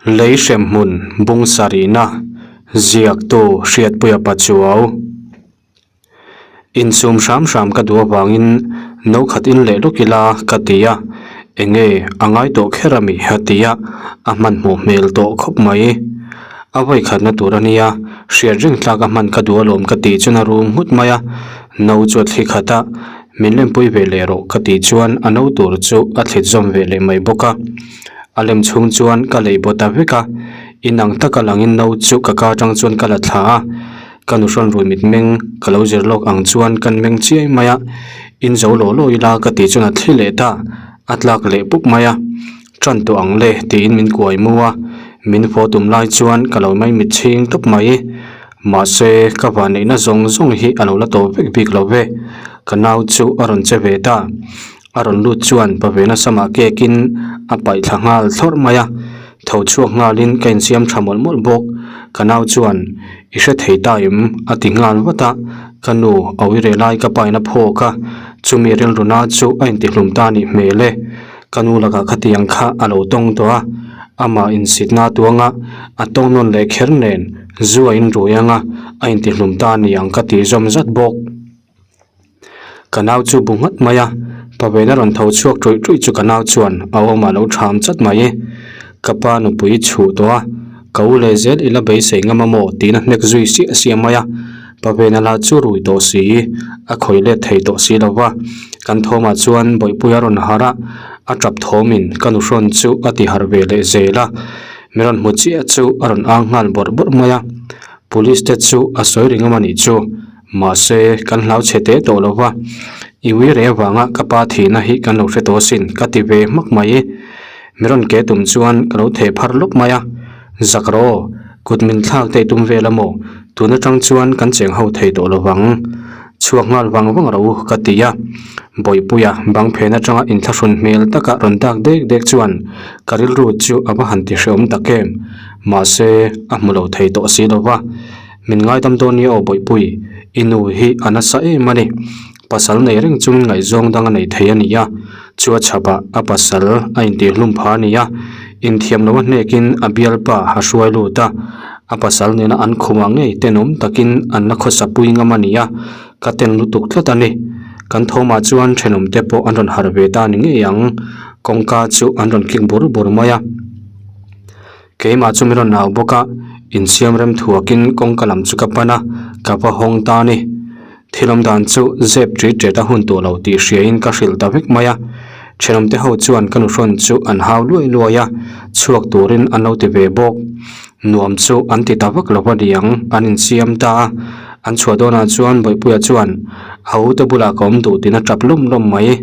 Lei hremhmun bung sarihna ziaktu Hriatpuia Pachuau. Insum hram hram ka duh avangin no khat in leh lawk ila ka ti a, enge a ngai tawh kher ami a ti a, a hmanhmawh hmel tawh khawp mai. A vawi khatna tur a nia, hriat reng tlak a hman ka duh alawm ka tih chuan a rum nghut mai a, no chu a thli khat a, min lempui ve leh rawh ka tih chuan a no tur chu a thlit zawm ve leh mai bawk a. A lem chhung chuan ka lei baw ta vek a, inang taka langin no chu ka ka atang chuan ka la thla a, ka nu hrawn rui mitmeng ka lo zir lawk ang chuan kan meng chiai mai a, in zo law law ila ka tih chuan a thli leh ta, a tlak leh pup mai a, tan tawh ang le tiin min kuai mu a, min haw tum lai chuan ka lo mai mit chhing tawp mai, mahse ka vanneihna zawng zawng hi a lo la tawp vek bik lo ve, ka nau chu a rawn che ve ta. A rawn lut chuan pavena samah cake in a paih thla nghal thlawrh mai a, tho chhuak nghalin ka insiam tha mawlh mawlh bawk. Ka nau chuan, I hre thei ta em? a ti nghal vat a, ka nu a ui reh lai ka pain a phawk a, chumi rilru na chu a intihlum ta a nih hmel e. Ka nu lakah khatiang kha a lo tawng tawh a, amah insitna tuanga a tawng nawn leh kher nen zu a inrui anga a intihlum ta a ni ang ka tih zawm zat bawk. Ka nau chu bu nghat mai a, Pavena rawn tho chhuak ṭuih ṭuih chu ka nau chuan a awmah lo ṭham chat mai. Ka pa nupui chhuh tawh a, ka u leh zel ila beisei ngam a maw tiin a hnek zui siah siah mai a. Pavena lah chu rui tawh si, a khawi let thei tawh si lo va. Kan thawmah chuan Bawihpuia rawn harh a, a ṭap thawmin ka nu hrawn chu a ti harh ve leh zel a. Mi rawn hmu chiah chu a rawn ang nghal bawrh bawrh mai a, Police te chu a sawi ring awm a nih chu. Mahse, kan hlau chhe teh tawh lo va, i ui reh avanga ka pa thihna hi kan lo hre tawh asin, ka ti ve hmak mai. Mi rawn ke tum chuan ka lo theh phar lawp mai a, Zak rawh aw, kut min thlak te i tum vel a maw? Tun atang chuan kan cheng ho thei tawh lo vang. Chhuak nghal vang vang rawh u, ka ti a. Bawihpuia bang phen atanga inthlahrun hmel taka rawn dak dek dek chuan ka rilru chu a va han ti hreawm tak em. Mahse, a hmu lo thei tawh si lo va. Min ngaidam dawn nia aw Bawihpui, i nu hi a nasa em a ni. Pasal nei reng chungin ngaihzawng dang a nei thei a ni a, chu a chhapah a pasal a intihhlum pha a ni a, inthiam lo a hnekin a bialpa a hruai lut a, a pasal nena an khumah ngei tenawm takin an la khawsa pui ngam a ni a, ka ten lutuk tlat a ni. Kan thawmah chuan thenawmte pawh an rawn harh ve ta ni ngei ang, kawngka chu an rawn kik bur bur mai a. Keimah chu min rawn au bawk a, insiam rem thuakin kawngka lam chu ka pan a, ka va hawng ta a ni. Thil awm dan chu zep ṭit ṭet a hun tawh lo tih hriain ka hrilh ta vek mai a. Ṭhenawmte ho chuan ka nuhrawn chu an hau luai luai a, chhuak turin an lo ti ve bawk. Nuam chu an ti ta vak lo va niang, an insiam ta a. An chhuah dawnah chuan Bawihpuia chuan a ute bulah ka awm duh tiin a ṭap lawm lawm mai.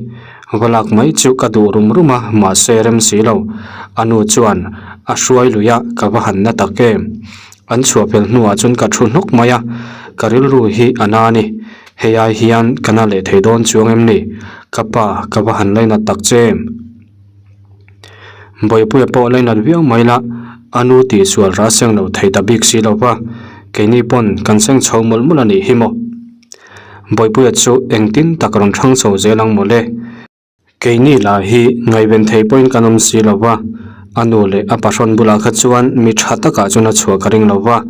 Va lak mai chu ka duh rum rum a, mahse rem si lo. A nu chuan a hruai lui a, ka va han na tak em. An chhuah fel hnuah chuan ka thu hnawk mai a, ka rilru hi a na a ni. Hei ai hian ka na leh thei dawn chuang em ni? Ka pa, ka va han lainat tak che em? Bawihpuia pawh lainat viau mai la, a nu tihsual rah seng lo thei ta bik si lo va, keini pawn kan seng chho mawlh mawlh a nih hi maw? Bawihpuia chu engtin tak rawn thang chho zel ang mawle. Keini lah hi ngaihven thei pawhin kan awm si lo va, a nu leh a pahrawn bulah kha chuan mi tha takah chuan a chhuah ka ring lo va,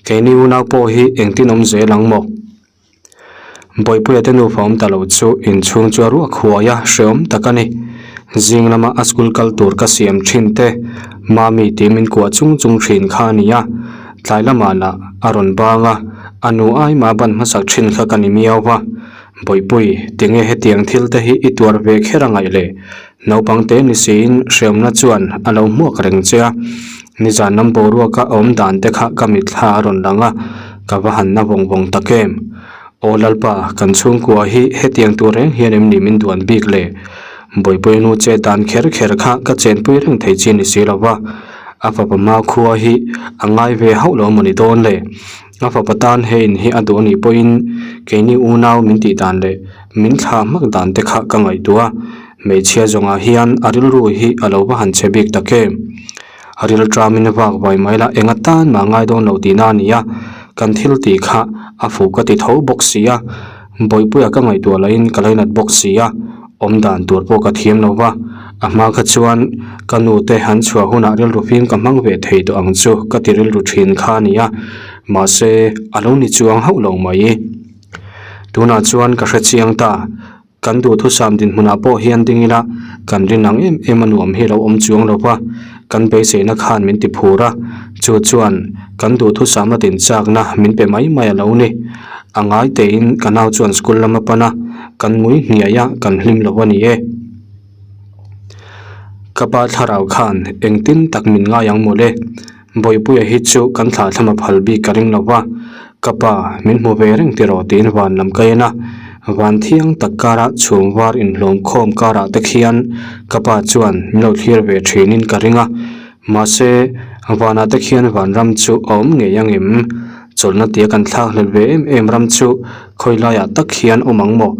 keini unau pawh hi engtin awm zel ang maw? Bawihpuia te nufa awm ta lo chu inchhung chu a ruak huai a, hreawm tak a ni. Zing lama a school kal tur ka siam thin te, Mami tih min kuah chung chung thin kha a ni a. Tlai lamah lah a rawn bang a, a nu ai mah ban hmasak thin kha ka ni miau va. Bawihpui, tinge hetiang thil te hi i tuar ve kher a ngaih le? Naupang te ni siin hreawmna chuan a lo hmuak reng che a. Nizan lam boruaka a awm dan te kha ka mitthla a rawn lang a, ka va han na vawng vawng tak em? Aw Lalpa, kan chhungkua hi hetiang tur reng hian em ni min duan bik le? Bawihpui nu che dan kher kher kha ka chenpui reng thei chi ni si lo va. A fapa hma khua hi a ngai ve hauh lo mawni dawn le? A fapa tan he in hi a duh anih pawhin keini unau min tih dan leh min thlah hmak dan te kha ka ngaihtuah a, hmeichhia zawngah hian a rilru hi a lo va han chhe bik tak em? A rilṭamin vak vai mai la eng atan mah ngai dawn lo tihna a ni a, kan thil tih kha a fuh ka ti tho bawk si a, Bawihpuia ka ngaihtuah lahin ka lainat bawk si a, awm dan tur pawh ka thiam lo va. A hma kha chuan ka nu te an chhuah hunah rilru fim ka hmang ve thei tawh ang chu ka ti rilru thin kha a ni a, mahse a lo ni chuang hauh lo mai. Tunah chuan ka hre chiang ta, kan duhthusam dinhmunah pawh hian ding ila kan rin ang em em a nuam hi lo awm chuang lo va, kan beiseina khan min ti phur a, chu chuan kan duhthusam a tinchakna min pe mai mai a lo ni. A ngai tein ka nau chuan school lam a pan a, kan ngui hniai a, kan hlim lo a ni e. Ka pa thlarau khan engtin tak min ngai ang mawle, Bawipuia hi chu kan thlah thlama phal bik ka ring lo va, ka pa min hmu ve reng tiraw tiin van lam ka en a, van thiang tak karah chhum var inhlawm khawm karah te khian ka pa chuan min lo thlir ve thinin ka ring a, mahse vanah te khian vanram chu a awm ngei angem? Chawlhna tia kan thlak hlelh ve em em ram chu khawi laiah tak hian awm ang maw?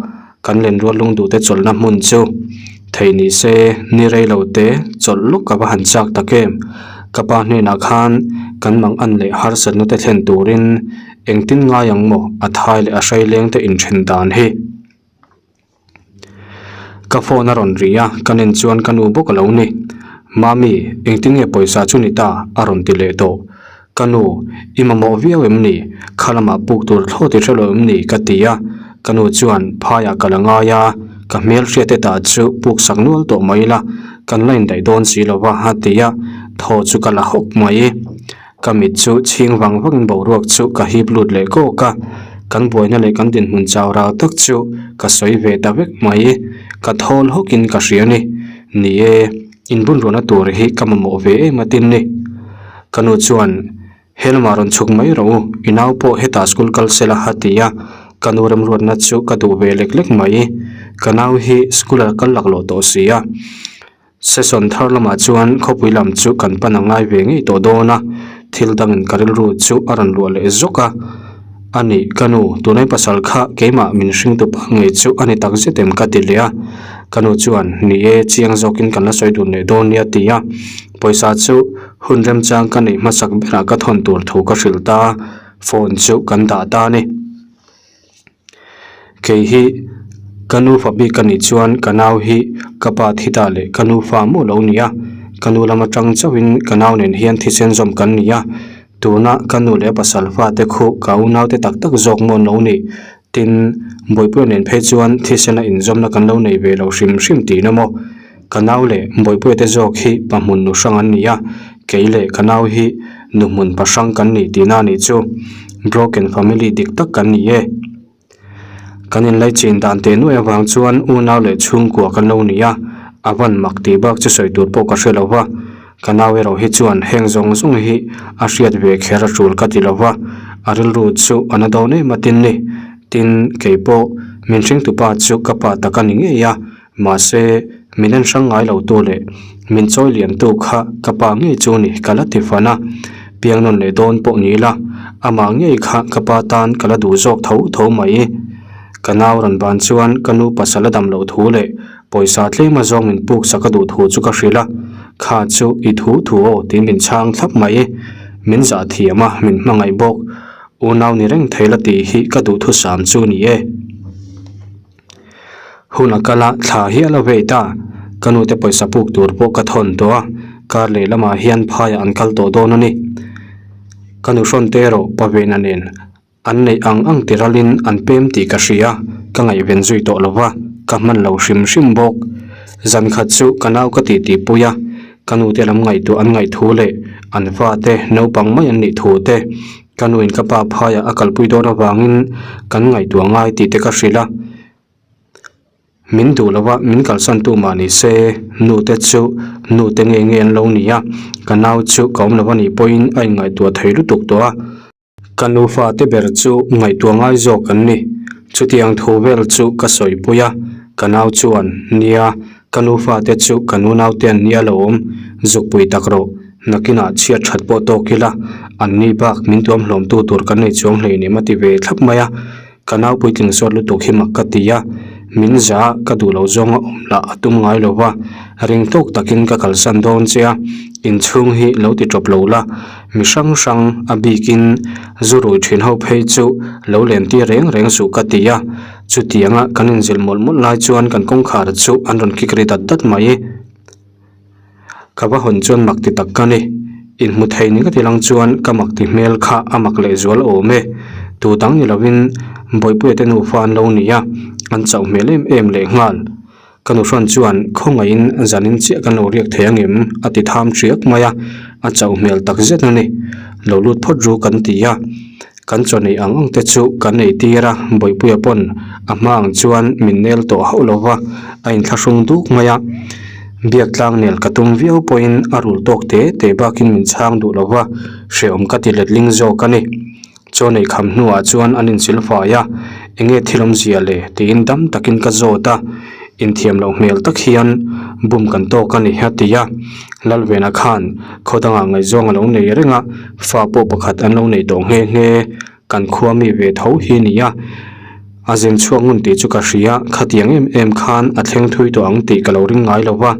Kan lenrual lungduhte chawlhna hmun chu thei ni se ni rei lo te chawlh lawk a va han chak tak em? Ka pa hnenah khan kan mang an leh harsatna te thlen turin engtin ngai ang maw a thai leh a hrai leng te inthen dan hi? Ka phone a rawn ri a, ka nen chuan ka nu bawk a lo ni. Mami, engtin nge pawisa chu ni ta? a rawn ti leh tawh. Ka nu, i mamawh viau em ni? Kha lamah puk tur thlawt i hre lo em ni? ka ti a. Ka nu chuan phaiah ka la ngai a, ka hmelhriat te tah chu puk sak nual tawh mai ila, kan la indaih dawn si lo va a ti a, thaw chu ka la hawk mai. Ka mit chu chhing vang vangin boruak chu ka hip lut leh kawk a, kan buaina leh kan dinhmun chau rau tak chu ka sawi ve ta vek mai. Ka thawl hawkin ka hria ni. Ni e, inbunruahna tur hi ka mamawh ve em atin ni. Ka nu chuan, He lamah rawn chhuk mai rawh u, i nau pawh hetah school kal se la a ti a, ka nu remruatna chu ka duh ve lek lek mai. Ka nau hi school a kal laklawh tawh si a. Session thar lamah chuan khawpui lam chu kan pan a ngai ve ngei tawh dawn a, thil dangin ka rilru chu a rawn luah leh zawk a. A nih, ka nu, tunai pasal kha keimah min hringtu pa ngei chu a ni tak zet em ka ti leh a. Ka nu chuan, Ni e, chiang zawkin kan la sawi dun leh dawn nia ti a. Pawisa chu hun remchang ka neih hmasak berah ka thawn tur thu ka hrilh ta a, phone chu kan dah ta a ni. Kei hi ka nu fa bik ka nih chuan ka nau hi ka pa thi ta leh ka nu fa maw lo ni a, ka nu lam atang chauhin ka nau nen hian thisen zawm kan ni a, tuna ka nu leh pasal fate khu ka unaute tak tak zawk maw an lo ni. Tin, Bawipuia nen phei chuan thisena inzawmna kan lo nei ve lo hrim hrim tihna maw? Ka nau leh Bawipuia te zawk hi pa hmun nu hrang an ni a, kei leh ka nau hi nu hmun pa hrang kan ni tihna a nih chu. Broken family dik tak kan ni e. Kan inlaichin dan teh nuaih avang chuan unau leh chhungkua kan lo ni a, a van mak tih bak chu sawi tur pawh ka hre lo va. Ka nau erawh hi chuan heng zawng zawng hi a hriat ve kher a tul ka ti lo va, a rilru chu a na dawn em a tin ni. Tin, kei pawh min hringtupa chu ka pa tak a ni ngei a, mahse min en hrang ngai lo tu leh min chawi lian tu kha ka pa ngei chu ni ka la ti fan a, piang nawn leh dawn pawh ni ila amah ngei kha ka pa tan ka la duh zawk tho tho mai. Ka nau rawn ban chuan ka nu pasal a dam loh thu leh Pawisa tlem a zawng in puk sak a duh thu chu ka hrilh a, kha chu i thu thu aw tiin min chhang thlap mai. Min zah thiam a, min hmangaih bawk. Unau ni reng thei la tih hi ka duhthusam chu ni e. Hun a kal a, thla hi a la vei ta. Ka nute pawisa puk tur pawh ka thawn tawh a, kar leh lamah hian phaiah an kal tawh dawn a ni. Ka nu hrawn te erawh Pavena nen An neih ang ang ti ralin an pem tih ka hria, ka ngaihven zui tawh lo va, ka hman lo hrim hrim bawk. Zan khat chu ka nau ka titi pui a, ka nute lam ngaihtuah an ngaih thu leh an fate naupang mai an nih thu te, ka nuin ka pa phaiah a kalpui dawn avangin kan ngaihtuah ngai tih te ka hrilh a. Min duh lova min kalsan tu mah ni se, nu te chu nu te nge nge an lo ni a, ka nau chu ka awm lo a nih pawhin a inngaihtuah thei lutuk tawh a. Ka nufa te ber chu ngaihtuah ngai zawk an ni. Chutiang thu vel chu ka sawipui a, ka nau chuan, Nia, ka nufa te chu ka nunau te an nia lo awm, zukpui tak rawh, nakinah chhiat that pawh tawk ila, anni bak min tuam hlawmtu tur kan nei chuang hleinem a ti ve thlap mai a. Ka nau puitling zawt lutuk hi mak ka ti a, min za ka duh loh zawnga awm lah a tum ngai lo va, ring tawk takin ka kalsan dawn che a, inchhung hi lo ti tawp lo la, mi hrang hrang a bikin zu rui thin ho phei chu lo len tir reng reng suh ka ti a, chutianga kan inzilh mawlh mawlh lai chuan kan kawngkhar chu an rawn kik ri dat dat mai. Ka va hawn chuan mak ti tak ka ni. Inhmu thei ni ka ti lang chuan ka mak ti hmel kha a mak lehzual awm e. Tu dang ni lovin Bawihpuia te nufa an lo ni a, an chauh hmel em em lehnghal. Ka nuhrawn chuan khawngaihin zanin chiah kan lo riak thei angem a ti tham ṭiak mai a, a chauh hmel tak zet a ni. Lo lut phawt ru kan ti a, kan chaw neih ang ang te chu kan ei tir a, Bawihpuia pawn a hma ang chuan min nel tawh hauh lo va, a inthlahrung duk mai a. Biak tlang nel ka tum viau pawhin a rul tawk te te bakin min chhang duh lo va, hrehawm ka ti letling zawk a ni. Chaw nei kham hnuah chuan an inchil fai a, Enge thil awmzia le? tiin dam takin ka zawt a, inthiam loh hmel tak hian bum kan tawk a ni a ti a. Lalvena khan khaw dangah ngaihzawng a lo nei reng a, fa pawh pakhat an lo nei tawh nghe nghe, kan khua mi ve tho hi ni a. A zin chhuak ngun tih chu ka hria, khatiang em em khan a thleng thui tawh ang tih ka lo ring ngai lo va,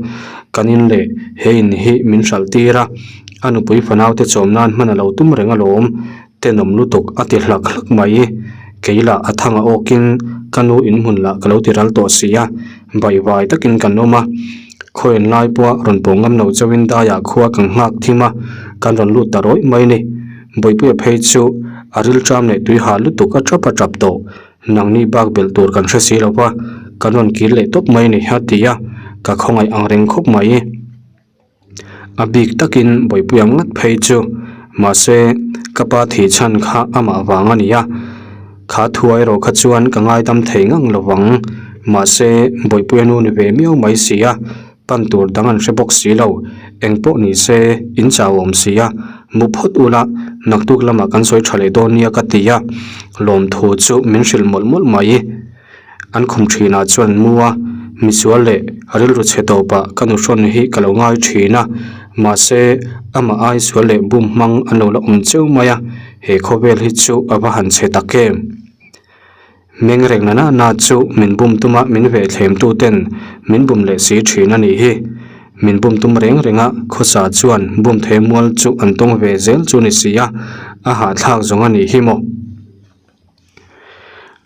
kan in leh he in hi min hralh tir a, a nupui fanau te chawm nan hman a lo tum reng alawm, tenawm lutuk a ti hlak hlak mai. Kei lah a thang a awkin ka nu in hmun lah ka lo ti ral tawh si a, baihvai takin kan awm a, khawian lai pawha rawn pawh ngam lo chauhin daiah khua kan nghak thim a, kan rawn lut ta rawih mai ni. Bawihpuia phei chu a rilṭam leh tui hah lutuk a ṭap a ṭap tawh. Nangni bak belh tur kan hre si lo va, kan rawn kir leh tawp mai ni a ti a, ka khawngaih ang reng khawp mai. A bik takin Bawihpuia ngat phei chu mahse ka pa thih chhan kha amah vang a ni a, kha thu erawh kha chuan ka ngaidam thei ngang lo vang. Mahse Bawihpuia nu ni ve miau mai si a. Pan tur dang an hre bawk si lo. Eng pawh ni se, in chau awm si a, mu phawt ula, naktuk lamah kan sawi tha leh dawn nia ka ti a, lawmthu chu min hrilh mawlh mawlh mai. An khum thinah chuan mu a, misual leh rilru chhe tawpah ka nuhrawn hi ka lo ngai thin a, mahse amah ai sual leh bum hmang an lo la awm cheu mai a, he khawvel hi chu a va han chhe tak em. Meng reng na na na chu min bum tuma min ve thlem tu ten min bum leh si thin a nih hi. Min bum tum reng reng a khawsa chuan bum thei mual chu an tawng ve zel chu ni si a, a hahthlak zawng a nih hi maw.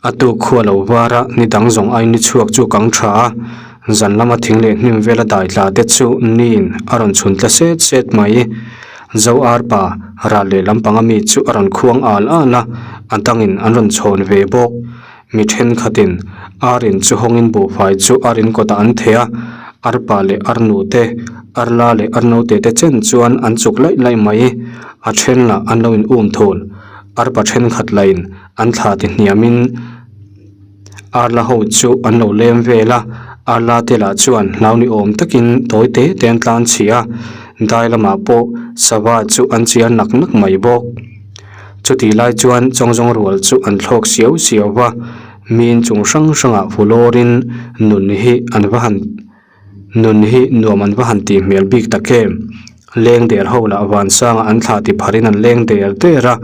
A tuk khua lo var a ni dang zawng ai ni chhuak chu kang tha a, zan lama thing leh hnim vela dai tla te chu niin a rawn chhun tla set set mai. Zo arpa ral leh lampang ami chu a rawn khuang al al a, a dangin an rawn chhawn ve bawk. Mi thenkhatin ar in chu hawngin buhfai chu ar in kawtah an theh a, arpa leh arnu te, arla leh arnote te chen chuan an chuk laih laih mai. A then lah an lo in um thul. Arpa thenkhat lahin an thla ti hniamin Arla ho chu an lo lem vel a, Arla te lah chuan hlau ni awm takin tawi te te an tlan chhi a, dai lamah pawh sava chu an chiar nak nak mai bawk. Chutih lai chuan chawngzawng rual chu an thlawk siau siau va, miin chung hrang hrangah fulawrin nun hi an va han nun hi nuam an va han tih hmel bik tak em. Leng der ho lah vansangah an thlah ti pharin an leng der der a.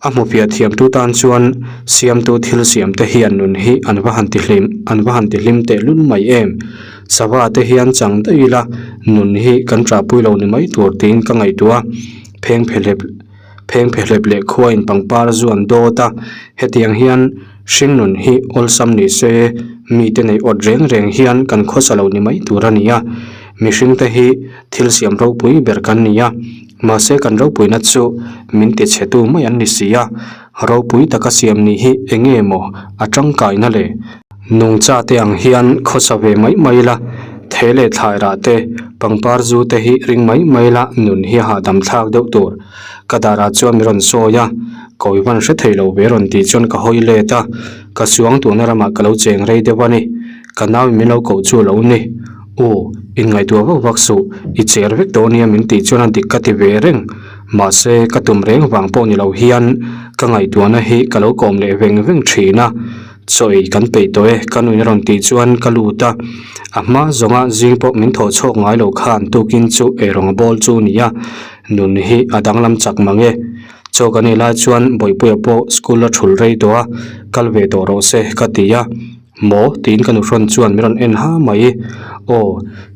A hmufiah thiamtu tan chuan siamtu thil siamte hian nun hi an va han ti hlim an va han ti hlim tehlul mai em? Sava te hian chang daih ila nun hi kan ṭahpui lo ni mai tur tiin ka ngaihtuah a, pheng phehlep pheng phehlep leh khuain pangpar zu an dawt a, hetiang hian hring nun hi awlsam ni se mite neih awt reng reng hian kan khawsa lo ni mai tur a ni a, mihringte hi thil siam ropui ber kan ni a. Mahse kan ropuina chu min ti chhe tu mai an ni si a, ropui taka siam nih hi eng nge maw a tangkaina le? Nungcha te ang hian khawsa ve mai mai la, thei leh thlai rah te, pangpar zu te hi ring mai mai la nun hi a hahdam thlak deuh tur. Ka darah chuan mi rawn sawi a, kawi van hre thei lo ve rawn tih chuan ka hawi let a, ka suang tuhna ramah ka lo cheng rei deuh a ni. Ka nau in min lo koh chu a lo ni. Aw, inngaihtuah vak vak suh, i cher vek tawh ania min tih chuan a dik ka ti ve reng. Mahse, ka tum reng vang pawh ni lo hian ka ngaihtuahna hi ka lo kawm leh veng veng thin a. Chaw ei kan peih tawh e, ka nuin a rawn tih chuan ka lut a. A hma zawnga zing pawh min thawh chhuak ngai lo khan tukin chu eirawng a bawl chu nia, nun hi a danglam chak mang e. Chaw kan ei lai chuan Bawihpuia pawh school a thul rei tawh a, kal ve tawh rawh se ka ti a. Maw? tiin ka nuhrawn chuan min rawn en ha mai. Aw,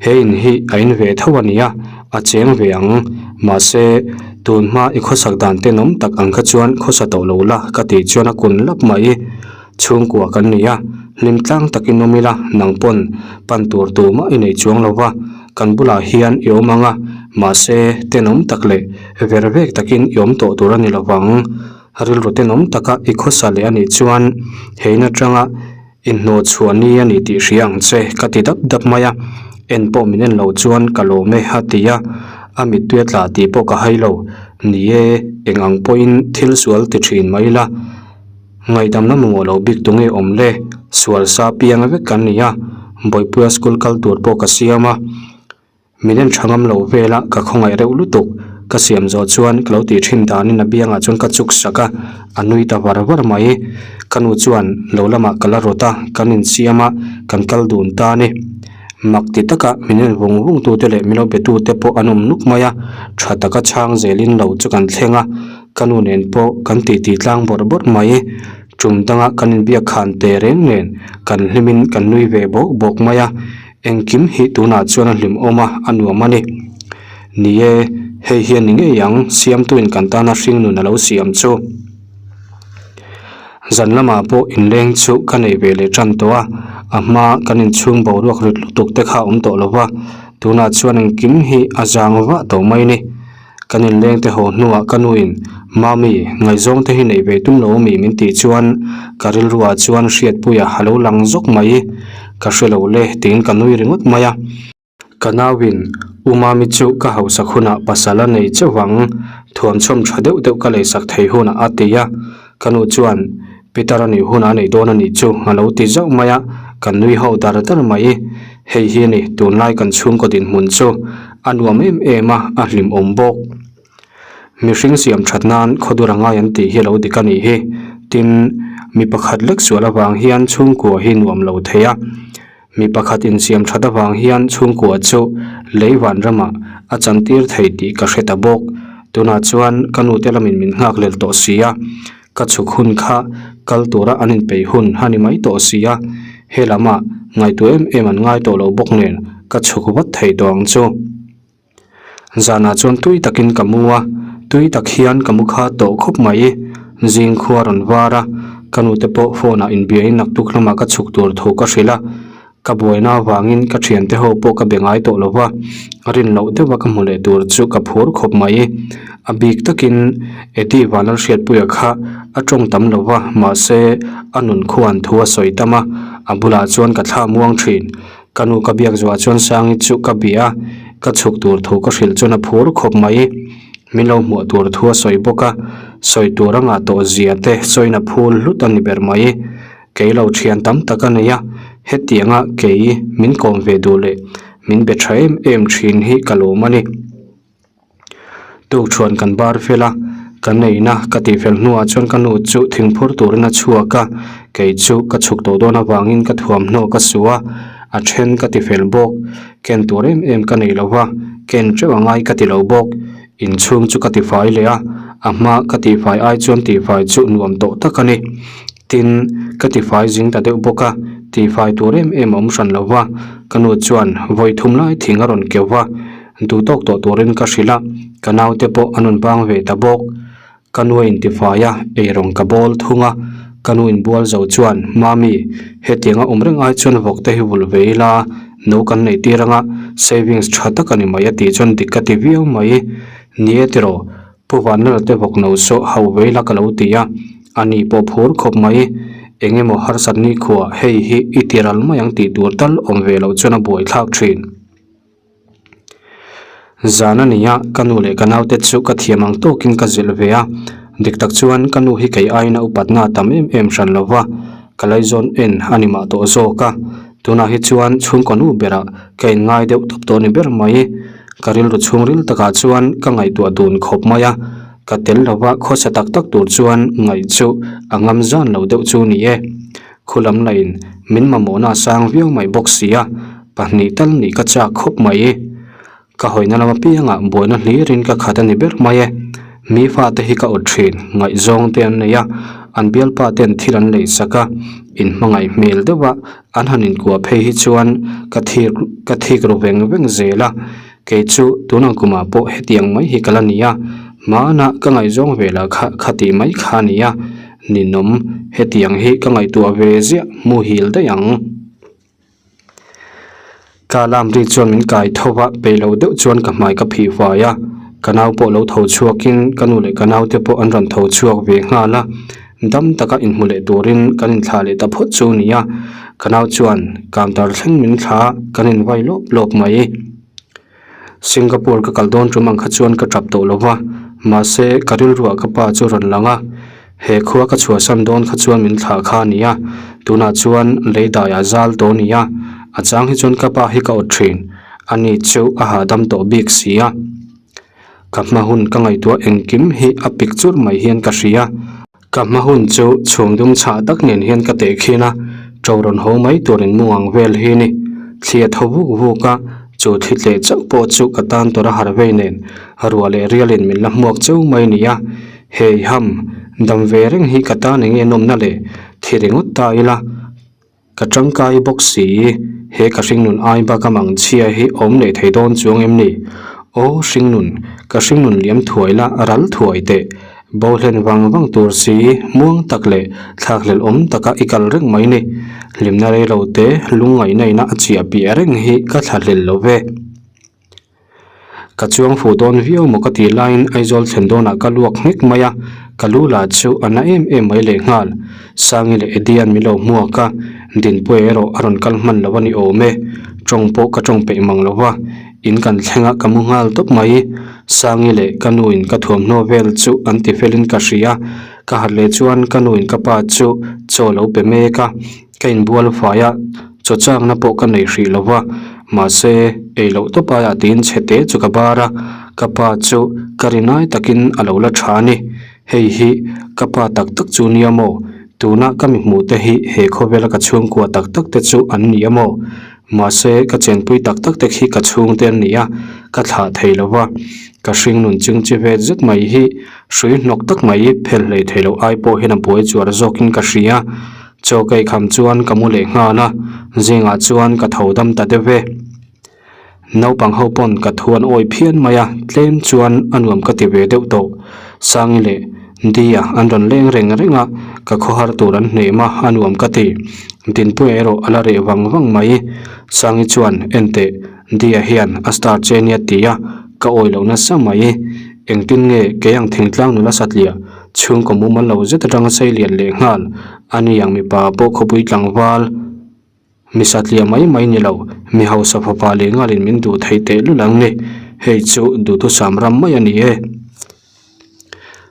he in hi a in ve tho a nia, a cheng ve ang. Mahse, tun hma i khawsak dan tenawm tak ang kha chuan khawsa tawh lo la ka tih chuan a kun lap mai. Chhungkua kan ni a, hlim tlang takin awm ila, nang pawn pan tur tumah i nei chuang lo va. Kan bulah hian i awm ang a, mahse tenawm tak leh ver vek takin i awm tawh tur a ni lo vang. Rilru tenawm taka i khawsa leh a nih chuan he in atanga inhnawh chhuah ni a ni tih hria ang che ka ti dap dap mai a, en pawh min en lo chuan ka lawm e a ti a, a mittui a tla tih pawh ka hai lo. Ni e, eng ang pawhin thil sual ti thin mai ila. Ngaihdamna mamawh lo bik tu nge awm le? Sual sa piang vek kan ni a, Bawipuia school kal tur pawh ka siam a, min en tha ngam lo vel a, ka khawngaih reuh lutuk. Ka siam zawh chuan ka lo tih thin danin a biangah chuan ka chuk sak a, a nui ta var var mai. Ka nu chuan lo lamah ka la rawt a, kan insiam a, kan kal dun ta a ni. Mak ti taka min en vung vung tute leh min lo be tute pawh an awm nuk mai a, tha taka chhang zelin lo chu kan thleng a. Ka nu nen pawh kan titi tlang bawrh bawrh mai. Tum danga kan inbiak khan teh reng nen kan hlimin kan nui ve bawk bawk mai a, engkim hi tunah chuan a hlimawm a, a nuam a ni. Ni e, hei hian ni ngei ang, Siamtuin kan tana hringnun a lo siam chu. Zan lamah pawh inleng chu ka nei ve leh tan tawh a, a hma kan inchhung boruak rit lutuk te kha a awm tawh lo va, tunah chuan engkim hi a zang vah tawh mai ni. Kan inleng te haw hnuah ka nuin, Mami, ngaihzawng te hi neih ve tum lo ami? min tih chuan ka rilruah chuan Hriatpuia a lo lang zawk mai. Ka hre lo le tiin ka nui ringawt mai a. Ka nauin, U Mami chu ka hausak hunah pasal a nei chauh ang, thuamchhawm tha deuh deuh ka leisak thei hunah a ti a. Ka nu chuan, Peter a nih hunah a neih dawn a nih chu a lo ti zauh mai a, kan nui ho dar dar mai. Hei hi a ni, tunlai kan chhungkaw dinhmun chu a nuam em em a, a hlimawm bawk. Mihring siam that nan khawdur a ngai an tih hi a lo dik a nih hi. Tin, mi pakhat lek sual avang hian chhungkua hi nuam lo thei a. Mi pakhat insiam that avang hian chhungkua chu lei vanramah a chantir thei tih ka hre ta bawk. Tunah chuan ka nute lamin min nghak lel tawh si a, ka chhuk hun kha kal tura an inpeih hun a ni mai tawh si a, he lamah ngaihtuah em em an ngai tawh lo bawk nen ka chhuk vat thei tawh ang chu. Zanah chuan tui takin ka mu a, tui tak hian ka mu kha tawh khawp mai. Zing khua rawn var a, ka nute pawh phone ah inbiain naktuk lamah ka chhuk tur thu ka hrilh a, ka buaina avangin ka thiante ho pawh ka be ngai tawh lo va, rin loh deuha ka hmu leh tur chu ka phur khawp mai. A bik takin Eddie Vanlalhriatpuia kha a tawng tam lo va, mahse a nun khuan thu a sawi tam a, a bulah chuan ka thla muang thin. Ka nu ka biak zuah chuan Sangi chu ka bia a, ka chhuk tur thu ka hrilh chuan a phur khawp mai. Min lo hmuah tur thu a sawi bawk a, sawi tur a ngah tawh zia te sawiin a phul hlut a ni ber mai. Kei lo thian tam tak a nei a, hetianga kei min kawm ve duh leh min be tha em em thin hi ka lawm a ni. Tukṭhuan kan bar fel a, ka neihna ka tih fel hnuah chuan ka nu chu thingphur turin a chhuak a, kei chu ka chhuk tawh dawn avangin ka thuamhnaw ka su a, a then ka ti fel bawk. Ken tur em em ka nei lo va, ken teuh a ngai ka ti lo bawk. Inchhung chu ka tifai leh a, a hma ka tihfai ai chuan tihfai chu nuam tawh tak a ni. Tin, ka tifai zing ta deuh bawk a, tihfai tur em em a awm hran lo va, ka nu chuan vawi thum lai thing a rawn keuh va, duh tawk tawh turin ka hrilh a, ka naute pawh an rawn bang ve ta bawk. Ka nu a intifai a, eirawng ka bawl thung a, ka nu inbual zo chuan, Mami, hetianga awm reng ai chuan vawk te hi vulh ve ila, no kan neih tir anga savings tha tak a ni mai a tih chuan dik ka ti viau mai. Ni e tiraw, Pu Vanlal te vawk no saw hauh ve ila ka lo ti a, a ni pawh phur khawp mai. Eng emaw harsat ni khuah hei hi i ti ral mai ang tih tur tal awm ve loh chuan a buaithlak thin. Zan a ni a, ka nu leh ka naute chu ka thiam ang tawkin ka zilh ve a, dik tak chuan ka nu hi kei aiin a upatna a tam em em hran lo va, ka laizawn en a ni mah tawh zawk a, tunah hi chuan chhungkaw nu berah ka inngai deuh tawp tawh a ni ber mai. Ka rilru chhungril takah chuan ka ngaihtuah dun khawp mai a, ka tel lova khawsa tak tak tur chuan ngaih chu a ngam zan lo deuh chu ni e. Khulam lain min mamawhna a sang viau mai bawk si a, pahnih tal nih ka chak khawp mai. Ka hawina lam apiangah buaina hlirin ka khat a ni ber mai e. Mi fate hi ka awt thin, ngaihzawng te an nei a, an bialpa ten thil an lei sak a, inhmangaih hmel deuh a an han inkuah phei hi chuan ka thik ka thik ru veng veng zel a, kei chu tunang kumah pawh hetiang mai hi ka la ni a, hmanah ka ngaihzawng ve lah kha khatih mai kha a ni a, ninawm hetiang hi ka ngaihtuah ve ziah muhil daih ang. Ka alarm ri chuan min kai tho va, peih lo deuh chuan ka hmai ka phih fai a, ka nau pawh lo tho chhuakin ka nu leh ka naute pawh an rawn tho chhuak ve nghal a, dam taka inhmu leh turin kan inthlah leh ta phawt chu a ni a, ka nau chuan counter thleng min thla a, kan invai lawp lawp mai. Singapore ka kal dawn tum ang kha chuan ka tap tawh lo va, mahse ka rilruah ka pa chu rawn lang a, he khua ka chhuahsan dawn kha chuan min thlah kha a ni a, tunah chuan lei daiah zal tawh a ni a, a chang hi chuan ka pa hi ka awt thin, ani chu a hahdam tawh bik si a. Ka hma hun ka ngaihtuah engkim hi a pik churh mai hian ka hria. Ka hma hun chu chhum dum chhah tak nen hian ka teh khin a, ṭo rawn haw mai tur in mung ang vel hi ni. Thli a tho vuk vuk a, chu thli tleh chauh pawh chu ka tan tur a har vei nen ruah leh rial in min la hmuak cheu mai ni a. Hei ham, dam ve reng hi ka tan enge nawmna le, thi ringawt ta ila. Ka tangkai bawk si, he ka hringnun ai bak a mang chhia hi awm leh thei dawn chuang em ni? Aw hringnun, ka hringnun liam thuai la ral thuai teh. Bo hlen vang vang tur si, muang tak leh thlakhlelh awm taka i kal reng mai ni. Hlimna rei lo te, lungngaihna ina a chiah piah reng hi ka thlahlel lo ve. Ka chuang fuh dawn viau maw ka tih laiin Aizawl thlen dawnah ka luak nghek mai a, ka lu lah chu a na em em mai lehnghal. Sangi leh Eddie-a'n min lo hmuak a, Dinpuia erawh a rawn kal hman lo a ni awm e. Tawng pawh ka tawng peih mang lo va, in kan thleng a ka mu nghal tawp mai. Sangi leh ka nuin ka thuamhnaw vel chu an ti felin ka hria, ka harh leh chuan ka nuin ka pa chu chaw lo pe mek a. Ka inbual fai a, chaw chakna pawh ka nei hrih lo va, mahse ei loh tawp aiah tiin chhe te chu ka bar a, ka pa chu ka ri nai takin a lo la tha a ni. Hei hi ka pa tak tak chu nia maw? Tuna ka mi hmuh te hi he khawvela ka chhungkua tak tak te chu an ni a maw? Mahse ka chenpui tak tak te khi ka chhungte an ni a, ka thlah thei lo va, ka hringnun chingchi vet zet mai hi hrui hnawk tak mai phel hlei thei loh ai pawh hian a buai chuar zawkin ka hria. Chaw ka eikham chuan ka mu leh nghal a, zingah chuan ka tho dam ta deuh e. Naupang ho pawn ka thu an awi phian mai a, tlem chuan a nuam ka ti ve deuh tawh. Sangi leh Dia an rawn leng reng reng a, ka khawhar tur an hnem a, a nuam ka ti. Dinpuia erawh a la reh vang vang mai. Sangi chuan, Enteh, Dia hian a star che nia ti a, ka awi lo nasa mai. Engtin nge kei ang thingtlang nula satliah Chhungkaw mumal lo zet atanga sei lian leh nghal a ni ang mipa pawh khawpui tlangval mi satliah mai mai ni lo, mi hausa fapa leh nghalin min duh theih teh lul ang ni, hei chu duhthusam ram mai a ni e.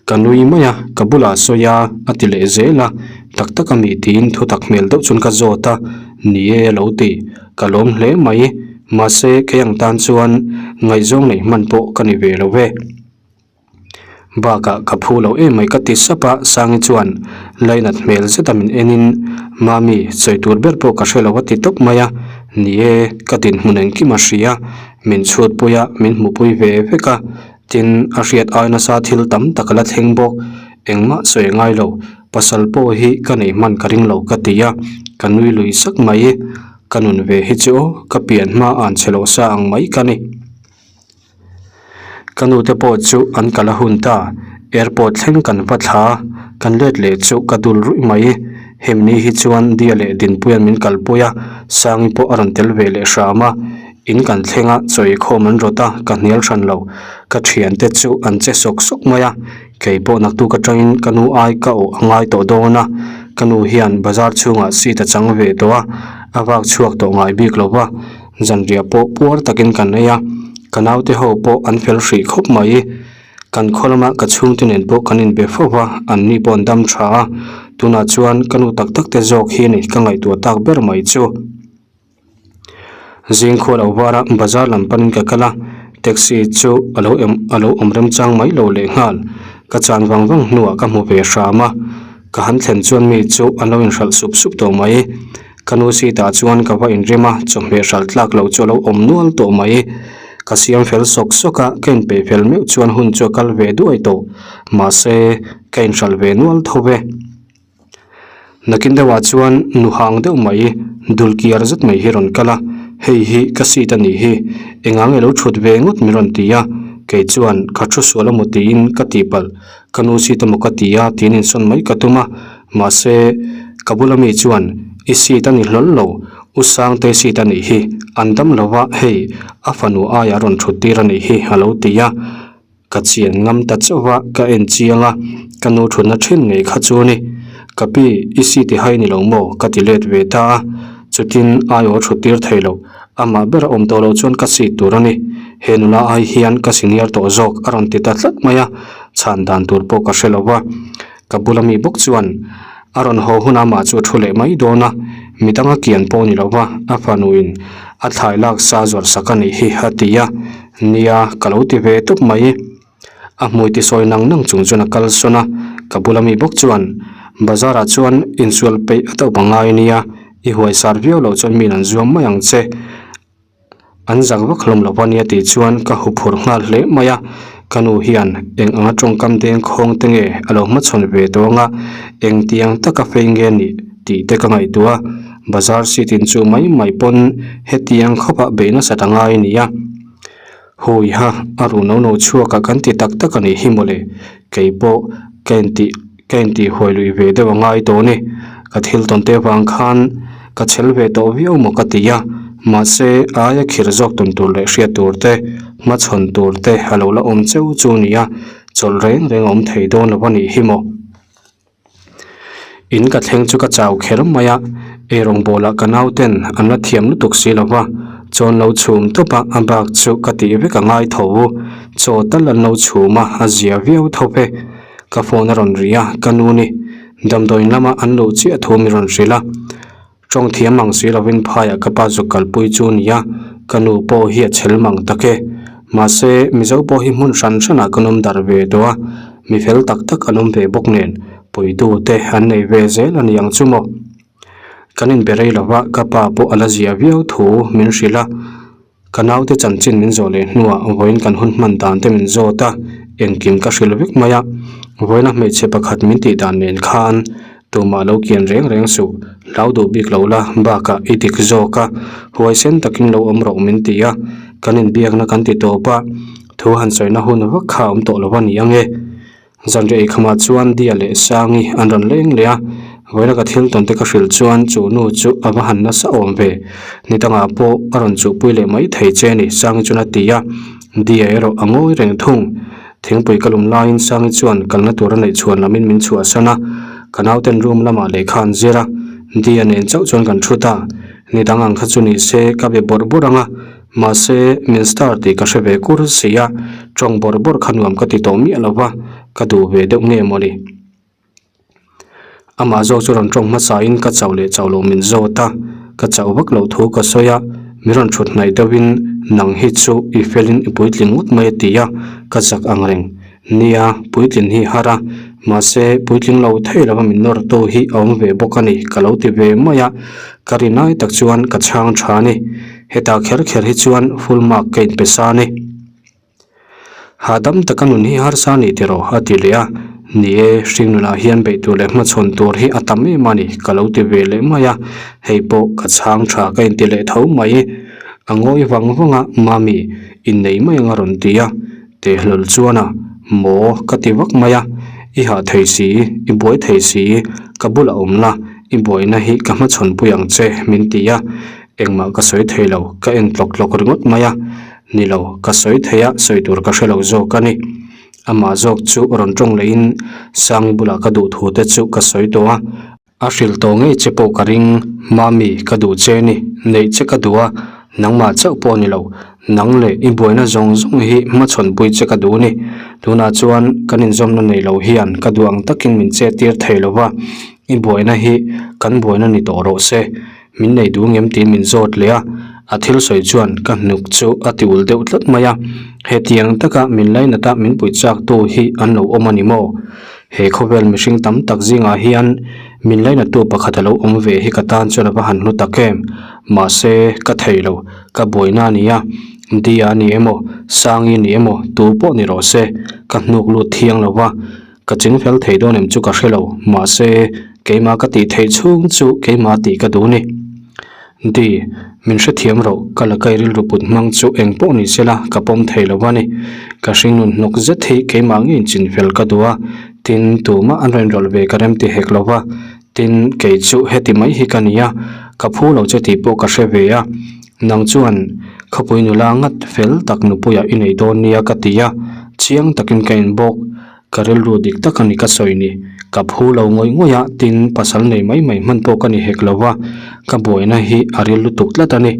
Ka nui mai a, ka bulah sawi a, a ti leh zel a, tak tak a mi tiin thutak hmel deuh chuan ka zawt a, ni e a lo ti, ka lawm hle mai, mahse kei ang tan chuan ngaihzawng neih hman pawh ka ni ve lo ve. Bakah ka phu lo em mai ka ti sap a, Sangi chuan lainat hmel zeta min enin Mami sawi tur ber pawh ka hre lo a ti tawp mai a, ni e, ka dinhmun engkim a hria, min chhutpui a, min hmupui ve vek a, tin a hriat ai nasa thil tam tak a la thleng bawk, engmah sawi a ngai lo, pasal pawh hi ka nei hman ka ring lo ka ti a, ka nui lui sak mai, ka nun ve hi chu aw ka pian hma an che loh sa ang mai ka ni. Ka nu te pawh chu an kal a hun ta, airport thleng kan va thla a, kan let leh chu ka dul ruih mai. Hemi ni hi chuan Dia leh Dinpuia'n min kalpui a, Sangi pawh a rawn tel ve leh hram a. In kan thleng a, chaw eikhawm an rawt a, ka hnial hran lo. Ka thiante chu an che sawk sawk mai a, kei pawh naktuk atangin ka nu ai ka awh a ngai tawh dawn a, ka nu hian bazar chhungah seat a chang ve tawh a, a vak chhuak tawh ngai bik lo va. Zanriah pawh puar takin kan ei a, ka naute ho pawh an fel hrih khawp mai. Kan khaw lama ka chhungte nen pawh kan inbe fo va, an ni pawh an dam tha a, tunah chuan ka nu tak tak te zawk hi a ni ka ngaihtuah tak ber mai chu. Zing khua lo var a, bazar lam panin ka kal a, taxi chu a lo em a lo awm remchang mai lo lehnghal. Ka chan vang vang hnuah ka hmu ve hram a, ka han thlen chuan mi chu an lo inhralh sup sup tawh mai. Ka nu seat ah chuan ka va inrem a, chawhmeh hralh tlak loh chu a lo awm nual tawh mai. Ka siam fel sawk sawk a, ka inpeih fel meuh chuan hun chu a kal ve duai tawh. Mahse, ka inhralh ve nual tho ve. Nakin deuhah chuan nu hang deuh mai, dul kiar zet mai hi rawn kal a, hei hi ka seat a nih hi, engah nge lo thut ve ngawt min rawn ti a, kei chuan ka thu sual emaw tiin ka tihpalh. Ka nu seat emaw ka ti a tiin insawn mai ka tum a, mahse, ka bula mi chuan i seat a ni hlawl lo. U Sangte seat a nih hi, an dam lo va, hei a fanu aia a rawn thut tir a nih hi a lo ti a. Ka chian ngam ta chauh va, ka en chiang a, ka nu thutna thin ngei kha chu ni. Ka pi, i seat i hai ni lo maw? ka ti let ve ta a. Chutin aiaw thut tir thei lo, amah ber a awm tawh loh chuan ka seat tur a ni. He nula ai hian ka senior tawh zawk a rawn ti ta tlat mai a, chhan dan tur pawh ka hre lo va. Ka bula mi bawk chuan a rawn haw hunah amah chu a thu leh mai dawn a, midang a kian pawh ni lo va, a fanuin a thlai lak sa zawrh sak a nih hi a ti a, nia ka lo ti ve tawp mai. A hmui ti sawi nang nang chung chuan a kal sawn a, ka bula mi bawk chuan bazar ah chuan insual peih a tawp a ngai nia, i huaisar viau loh chuan miin an zuam mai ang che. An zak vak hlawm lo ania tih chuan ka huphurh nghal hle mai a, ka nu hian eng anga tawngkam deng khawng te nge a lo hmachhawn ve tawh anga engtiang taka fei nge nih tih te ka ngaihtuah a, bazar seat in chu mai mai pawn hetiang khawpah beih nasat a ngai a ni a. Hui ha, a ruh no no chhuak a kan ti tak tak a nih hi mawle, kei pawh ka intih ka intih huai luih ve deuh a ngai tawh ni, ka thil tawn te avang khan ka chhel ve tawh viau maw ka ti a, mahse a aia khir zawk tawn tur leh hriat tur te, hmachhawn tur te a lo la awm cheu chu nia, chawlh reng reng a awm thei dawn lo a nih hi maw. In ka thleng chu ka chau kher mai a, eirawngbawl ah ka nau ten an la thiam lutuk si lo va, chawn lo chhum tawp a, a bak chu ka tih vek a ngai tho, chaw tal an lo chhum a, a zia viau tho ve. Ka phone a rawn ri a, ka nu ni damdawiin lama an luh chiah thu mi rawn hrilh a. Tawng thiam ang si lovin phaiah ka pa zuk kalpui chu nia, ka nu pawh hi a chhel mang tak e. Mahse, Mizo pawh hi hmun hran hranah kan awm darh ve tawh a, mi fel tak tak an awm ve bawk nen, puitu te an nei ve zel a ni ang chu maw. Kan inbe rei lova, ka pa pawh a la zia viau thu min hrilh a. Ka naute chanchin min zawh leh hnuah vawiin kan hun hman dan te min zawt a, engkim ka hrilh vek mai a. Vawiina hmeichhe pakhat min tih dan nen khan tumah lo kian reng reng suh, hlau duh bik lo la, bakah i dik zawk a, huaisen takin lo awm rawh min ti a, kan inbiakna kan ti tawp a, thu han sawina hun vak kha a awm tawh lo a ni ang e. Zanriah eikhamah chuan Dia leh Sangi an rawn leng leh a, vawiina ka thil tawn te ka hrilh chuan chu nu chu a va han nasa awm ve. Ni dangah pawh a rawn chuhpui leh mai thei che a ni, Sangi chuan a ti a. Dia erawh a ngawi reng thung. Thingpui ka lum laiin Sangi chuan kalna tur a neih chhuan lamin min chhuahsan a, ka nauten room lamah lehkha an zir a, Dia nen chauh chuan kan thu ta. Ni dang ang kha chu ni se ka be bawrh bawrh ang a. Mahse, min star tih ka hre ve kur si a, tawng bawrh bawrh kha nuam ka ti tawh miah lo va, ka duh ve deuh nge mawni. Amah zawk chu rawn tawng hmasain ka chauh leh chauh loh min zawt a, ka chauh vak loh thu ka sawi a, min rawn thut hnaih deuhin nang hi chu i felin i puitling ngawt mai a ti a, ka zak ang reng. Nia, puitlin hi har a, mahse puitling lo thei lova min nawrtu hi a awm ve bawk a ni, ka lo ti ve mai a, ka ri nai tak chuan ka chhang tha a ni. Hetah kher kher hi chuan full mark ka inpe sa a ni. Hahdam taka nun hi harsa a ni tiraw? a ti leh a, Ni e, hring nunah hian beih tur leh hmachhawn tur hi a tam em a ni, ka lo ti ve leh mai a, hei pawh ka chhang tha ka inti leh tho mai. A ngawi vang vang a, Mami, innei mai ang a rawn ti a. Tehlul chuan a, Maw, ka ti vak mai a, i hah thei si, i buai thei si, ka bulah awm la, i buaina hi ka hmachhawn pui ang che, min ti a. Engmah ka sawi thei lo, ka en tlawk tlawk ringawt mai a. Ni lo, ka sawi thei a, sawi tur ka hre lo zawk a ni. Amah zawk chu rawn tawng lehin Sangi bulah ka duh thu te chu ka sawi tawh a. A hrilh tawh ngei che pawh ka ring, Mami, ka duh che ni, neih che ka duh a, nangmah chauh pawh ni lo, nang leh i buaina zawng zawng hi hmachhawnpui che ka duh ni. Tunah chuan kan inzawmna nei lo hian ka duh ang takin min che tir thei lo va, i buaina hi kan buaina ni tawh rawh se, min nei duh ngem tiin min zawt leh a, a thil sawi chuan ka hnuk chu a ti ul deuh tlat mai a, hetiang taka min lainata min puih chaktu hi an lo awm a ni maw? He khawvel mihring tam tak zingah hian min lainatu pakhat a lo awm ve hi ka tan chuan a va han hlu tak em. Mahse, ka thei lo, ka buaina a ni a, Dia a ni emaw, Sangi a ni emaw, tu pawh ni rawh se, ka hnuk lut thiang lo va, ka ching fel thei dawn em chu ka hre lo, mahse, keimah ka tih theih chhung chu keimah tih ka duh ni. Di, min hrethiam rawh, ka la kai rilru put hmang chu eng pawh ni sela ka pawm thei lo a ni. Ka hringnun hnawk zet hi keimah ngeiin chinfel ka duh a, tin tumah an rawn rawlh ve ka rem ti hek lo va, tin kei chu heti mai hi ka ni a, Ka phu lo che tih pawh ka hre ve a, nang chuan khawpui nula ngat fel tak nupuiah i nei dawn nia ka ti a, chiang takin ka in bawk. Ka rilru dik tak a ni ka sawi ni. Ka phu lo ngawih ngawih a, tin pasal nei mai mai hman pawh ka ni hek lo va, ka buaina hi a ril lutuk tlat a ni.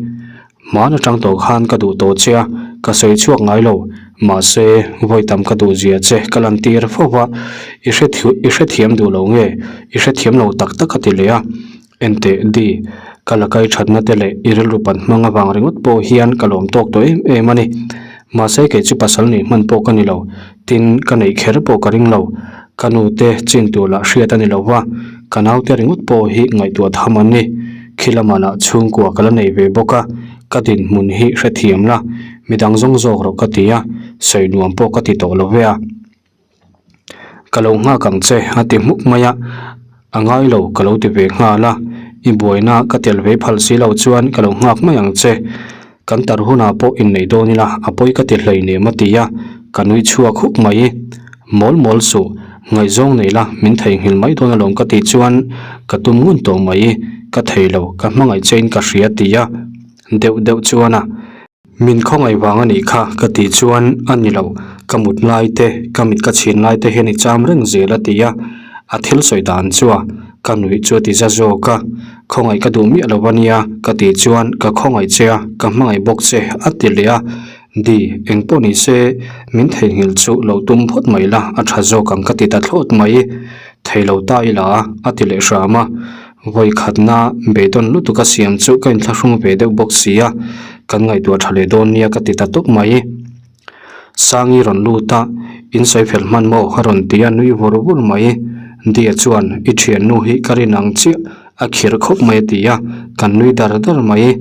Hmaan atang tawh khan ka duh tawh che a, ka sawi chhuak ngai lo. Mahse, vawi tam ka duh zia che ka lan tir fo va, i hre i hrethiam duh lo nge, i hrethiam lo tak tak a ti leh a. Enteh Di, ka la kai thatna te leh i rilru pan hmang avang ringawt pawh hian ka lawm tawk tawh em em a ni. Mahse kei chu pasal nih hman pawh ka ni lo, tin ka neih kher pawh ka ring lo. Ka nu te chin tur lah hriat a ni lo va, ka naute ringawt pawh hi ngaihtuah tham an ni. Khi lamah lah chhungkua ka la nei ve bawk a, ka dinhmun hi hrethiam la, midang zawng zawk rawh ka ti a, sawi nuam pawh ka ti tawh lo ve a. Ka lo nghak ang che a ti hmuk mai a, a ngai lo ka lo ti ve nghal a, i buaina ka tel ve phal si lo chuan ka lo nghak mai ang che, kan tar hunah pawh innei dawn ila a pawi ka ti hleinem a ti a, ka nui chhuak huk mai. Mawl mawl suh, ngaihzawng nei la min theihnghilh mai dawn alawm ka tih chuan ka tum ngun tawh mai, ka thei lo, ka hmangaih chein ka hria a ti a, deuh deuh chuan a. Min khawngaih vang a nih kha ka tih chuan a ni lo, ka mut lai te, ka mit ka chhin lai te hian i cham reng zel a ti a, a thil sawi dan chu a, ka nuih chu a ti za zawk a, khawngaih ka duh miah lo a nia ka tih chuan ka khawngaih che a, ka hmangaih bawk che a ti leh a, Di, eng pawh ni se min theihnghilh chu lo tum phawt mai la a tha zawk ang ka ti ta thlawt mai, thei lo ta ila a ti leh hram a. Vawi khatna beidawn lutuk a siam chu ka inthlahrung ve deuh bawk si a, kan ngaihtuah tha leh dawn nia ka ti ta tawp mai. Sangi rawn lut a, in sawi fel hman maw a rawn ti a nui vur vur mai. Dia chuan i thiannu hi ka rin ang chiah a khir khawp mai a ti a, kan nui dar dar mai.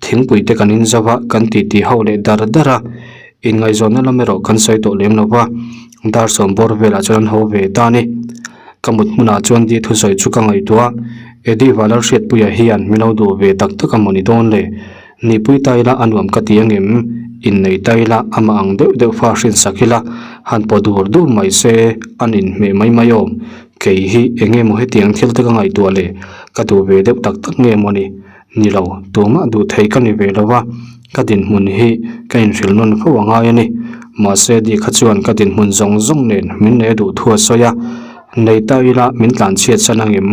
Thingpui te kan inzau a, kan titi ho leh dar dar a, inngaihzawnna lam erawh kan sawi tawh lem lo va, dar sawm bawr velah chuan an haw ve ta a ni. Ka mut hmunah chuan Di thusawi chu ka ngaihtuah a, Eddie Valalhriatpuia hian min lo duh ve tak tak a maw ni dawn le? Nihpui ta ila a nuam ka ti angem? Innei ta ila amah ang deuh deuh fa hrinsak ila han paw dur dur mai se an inhmeh mai mai awm. Kei hi eng nge maw hetiang thil te ka ngaihtuah le? Ka duh ve deuh tak tak nge maw ni? Ni lo, tumah duh thei ka ni ve lo va, ka dinhmun hi ka inhrilh nawn fo a ngai a ni. Mahse, Di kha chuan ka dinhmun zawng zawng nen min nei a duh thu a sawi a, nei ta ila min tlanchhiat san angem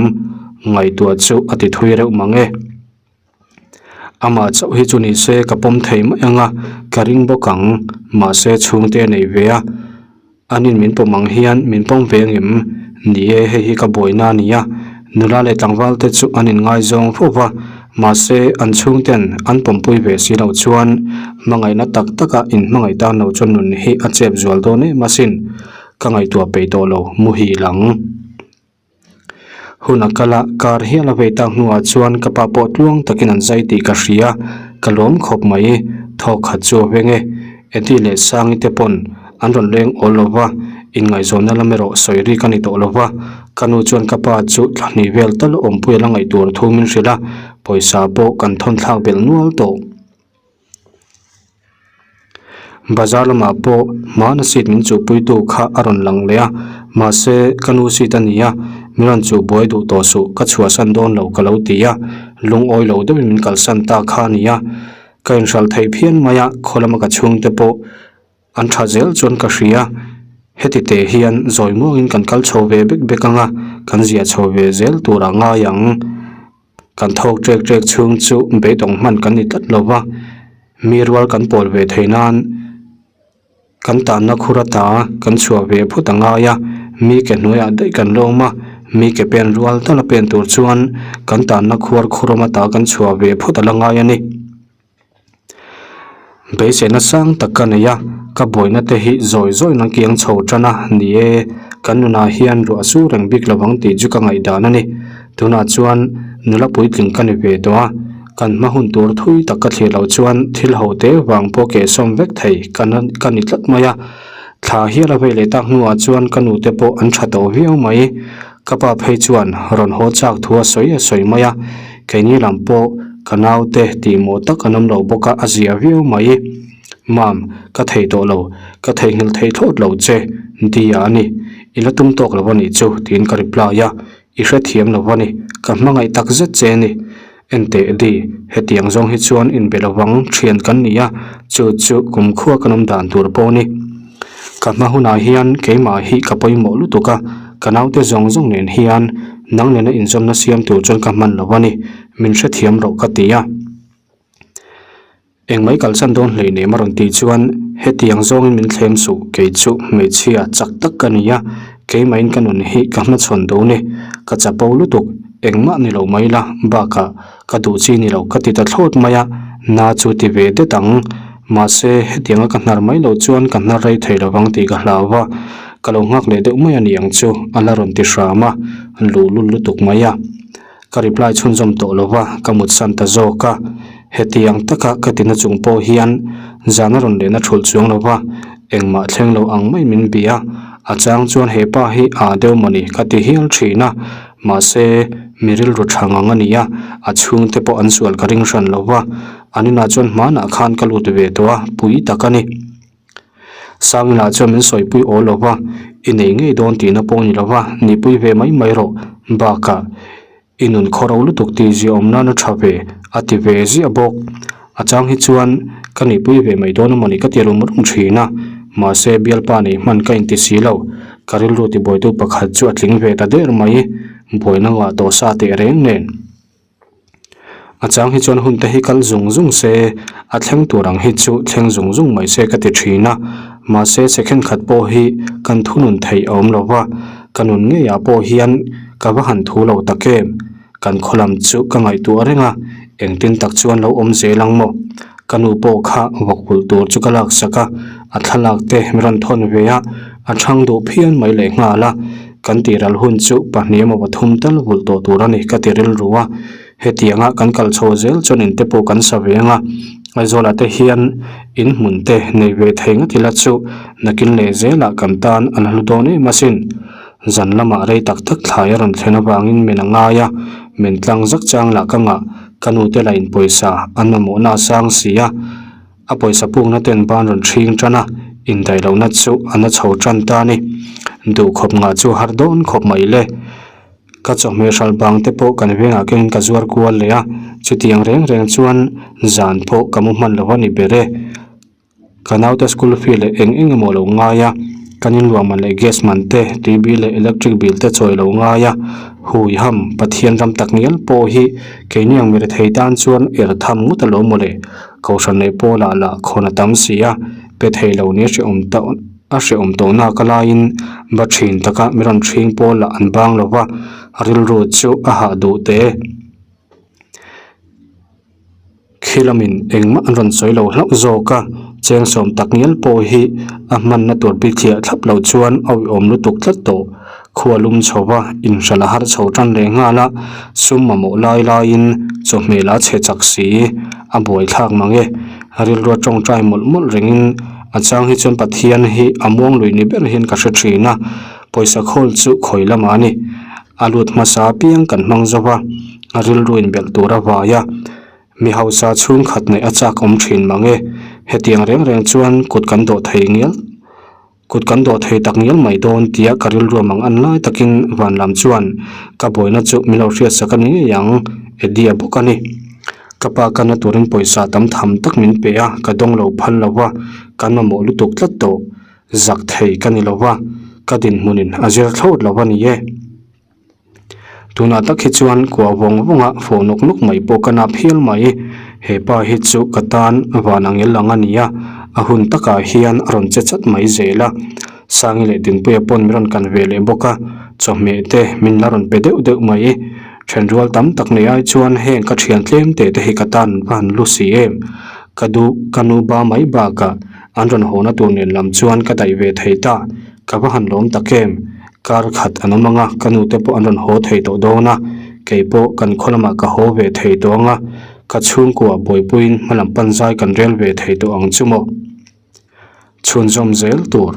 ngaihtuah chu a ti thui reuh mang e. Amah chauh hi chu ni se ka pawm thei mai ang a, ka ring bawk ang, mahse chhungte a nei ve a. Anin min pawm ang hian min pawm ve angem? Ni e, hei hi ka buaina a ni a, nula leh tlangval te chu an inngaizawng fo va, mahse an chhungten an pawmpui ve si loh chuan hmangaihna tak taka inhmangaih tan lo chuan nun hi a chep zual dawn em asin, ka ngaihtuah peih tawh lo, muhil ang. Hun a kal a, kar hial a vei tak hnuah chuan ka pa pawh tluang takin an zai tih ka hria, ka lawm khawp mai. Thawk khat chu a veng e. Eddie leh Sangi te pawn an rawn leng awl lo va, inngaihzawnna lam erawh sawi rik a ni tawh lo va. Ka nu chuan ka pa chu thla hnih vel tal awmpui a la ngaih tur thu min hrilh a, pawisa pawh kan thawn thlak belh nual tawh. Bazar lamah pawh hmana seat min chuhpuitu kha a rawn lang leh a, mahse ka nu seat a ni a, min rawn chuh buai duh tawh suh, ka chhuahsan dawn lo ka lo ti a, lungawi lo deuhin min kalsan ta kha a ni a, ka inhralh thei phian mai a, khaw lama ka chhungte pawh an tha zel chuan ka hria, heti teh hian zawi muangin kan kal chho ve bek bek ang a, kan ziah chho ve zel tur a ngai ang. Kan thawk ṭek ṭek chhung chu beidawng hman kan ni tlat lo va, mi rual kan pawl ve thei nan kan tanna khur ata kan chhuah ve phut a ngai a, mi ke hnuaiah daih kan lawm a, mi ke pen rual tal a pen tur chuan kan tanna khuar khurawm ata kan chhuah ve phut a la ngai a ni. Beiseina sang tak ka nei a, ka buaina te hi zawi zawiin an kiang chho tan a, ni e, kan nunah hian ruah su reng bik lo ang tih chu ka ngaihdan a ni. Tunah chuan nula puitling ka ni ve tawh a, kan hma hun tur thui tak ka thlir loh chuan thil ho te vang pawh kehsawm vek thei ka ka ni tlat mai a. Thla hial a vei leh tak hnuah chuan ka nute pawh an tha tawh viau mai. Ka pa phei chuan rawn haw chak thu a sawi a sawi mai a, keini lam pawh ka naute tih mawh tak an awm lo bawk a, a zia viau mai. Mam, ka thei tawh lo, ka theihnghilh thei thlawt lo che, Dia a ni. I la tum tawk lo a nih chu, tiin ka reply a, i hrethiam lo a ni, ka hmangaih tak zet che a ni. Enteh Eddie, hetiang zawng hi chuan inbe lovang thian kan ni a, chu chu kumkhua kan awm dan tur pawh a ni. Ka hma hunah hian keimah hi ka pawimawh lutuk a, ka naute zawng zawng nen hian nang nena inzawmna siam tur chuan ka hman lo a ni, min hrethiam rawh ka ti a. Engmai kalsan dawn hleinem a rawn tih chuan hetiang zawngin min thlem suh, kei chu hmeichhia chak tak ka ni a, keimahin ka nun hi ka hmachhawn dawn e, ka chapo lutuk, engmah ni lo mai la, bakah ka duh chi ni lo ka ti ta thlawt mai a, na chu ti ve det ang, mahse hetianga ka hnar mai loh chuan ka hnar rei thei lovang tih ka hlau va, ka lo nghak leh deuh mai a ni ang chu a la rawn ti hram a, luhlul lutuk mai a. Ka reply chhunzawm tawh lo va, ka mutsan ta zawk a. Hetiang taka ka tina chung pawh hian zan a rawn lehna thulh chuang lo va, engmah thleng lo ang mai min bia. A chang chuan he pa hi aa deuh mawni ka ti hial thin a, mahse mi rilru tha ngang a ni a, a chhungte pawh an sual ka ring hran lo va, an inah chuan hmanah khan ka lut ve tawh a, pui tak a ni. Sangila chuan min sawipui awl lo va, i nei ngei dawn tihna pawh ni lo va, nihpui ve mai mai rawh. Bakah, i nun khaw ro lutuk tih ziah awm nana tha ve, a ti ve ziah bawk. A chang hi chuan ka nihpui ve mai dawn amawni ka ti rum rum thin a, mahse bialpa nei hman ka inti si lo. Ka rilru tibuaitu pakhat chu a tling ve ta der mai, buaina ngah tawh sa teh reng nen. A chang hi chuan hun te hi kal zung zung se, a thleng tur ang hi chu thleng zung zung mai se ka ti thin a, mahse second khat pawh hi kan thunun theih a awm lo va, ka nun ngeiah pawh hian ka va han thu lo tak em? Kan khaw lam chu ka ngaihtuah reng a, engtin tak chuan lo awm zel ang maw? Ka nu pawh kha vawk pulh tur chu ka laksak a, a thlalak te min rawn thawn ve a, a chhang duh phian mai lehnghal a, kan tihral hun chu pahnih emaw pathum tal vulh tawh tur a ni ka ti rilru a, hetianga kan kal chho zel chuan in te pawh kan sa ve ang a, Aizawlah te hian in hmun te nei ve thei ngawt ila chu nakin leh zelah kan tan a la hlu dawn em asin. Zan lamah rei tak tak thlai a rawn thlen avangin men a ngai a, men tlang zak chang lah ka ngah. Ka nu te lah in pawisa an mamawhna a sang si a, a pawisa pukna ten ban rawn hring tan a, indaih lohna chu a na chho tan ta a ni. Duh khawp ngah chu har dawn khawp mai le. Ka chawhmeh hralh bang te pawh kan vengah kengin ka zuar kual leh a, chutiang reng reng chuan zan pawh ka mu hman lo a ni ber e. Ka naute school fee leh eng eng emaw lo ngai a, kan inluah man leh gas man te, tui bill leh electric bill te chawi lo ngai a, hui ham Pathian ram tak ngial pawh hi keini ang mi rethei tan chuan er tham ngawt alo maw le, Kohhran leh Paula lah khawn a tam si a, pe thei lo ni hrehawm tawh a hrehawm tawh nak a laiin va thin taka mi rawn hring pawl lah an bang lo va, rilru chu a hah duh teh e. Khi lamin engmah an rawn sawi lo hlauh zawk a, cheng sawm tak ngial pawh hi a hmanna tur bithliah thlap loh chuan a uiawm lutuk tlat tawh. Khua lum chho va, inhralh a har chho tan leh nghal a, sum mamawh lai laiin chawhmeh la chhe chak si, a buaithlak mang e. Rilrua tawngtai mawlh mawlh rengin a chang hi chuan Pathian hi a muang lui ni ber hian ka hre thin a, pawisa khawl chu khawi lamah a ni. A lut hmasa apiang kan hmang zo va, a rilru inbelh tur a vai a, mi hausa chhungkhat neih a chak awm thin mang e. Hetiang reng reng chuan kut kan dawh thei ngial, kut kan dawh thei tak ngial mai dawn tia ka rilru mang an lai takin van lam chuan ka buaina chu min lo hriatsak a ni ngei ang, Eddie-a bawk a ni. Ka pa kana turin pawisa tam tham tak min pe a, ka dawng lo phal lo va, kan mamawh lutuk tlat tawh. Zak thei ka ni lo va, ka dinhmunin a zir thlawt lo a ni e. Tunah tak hi chuan kua vawng vawnga fawh nawk nawk mai pawh ka nap hial mai. He pa hi chu ka tan van ang el ang a ni a, a hun takah hian a rawn che chat mai zel a. Sangi leh Dinpuia pawn min rawn kan ve leh bawk a, chawhmeh te min la rawn pe deuh deuh mai. Thenrual tam tak nei ai chuan heng ka thian tlem teh te hi ka tan va han lu si em. Ka duh ka nu ba mai bakah An rawn hawna tur nen lam chuan ka daih ve thei ta, ka va han lawm tak em? Kar khat an awm ang a, ka nute pawh an rawn haw thei tawh dawn a, kei pawh kan khaw lamah ka haw ve thei tawh ang a, ka chhungkua buaipuiin hmalam pan zai kan rel ve thei tawh ang chu maw? Chhunzawm zel tur.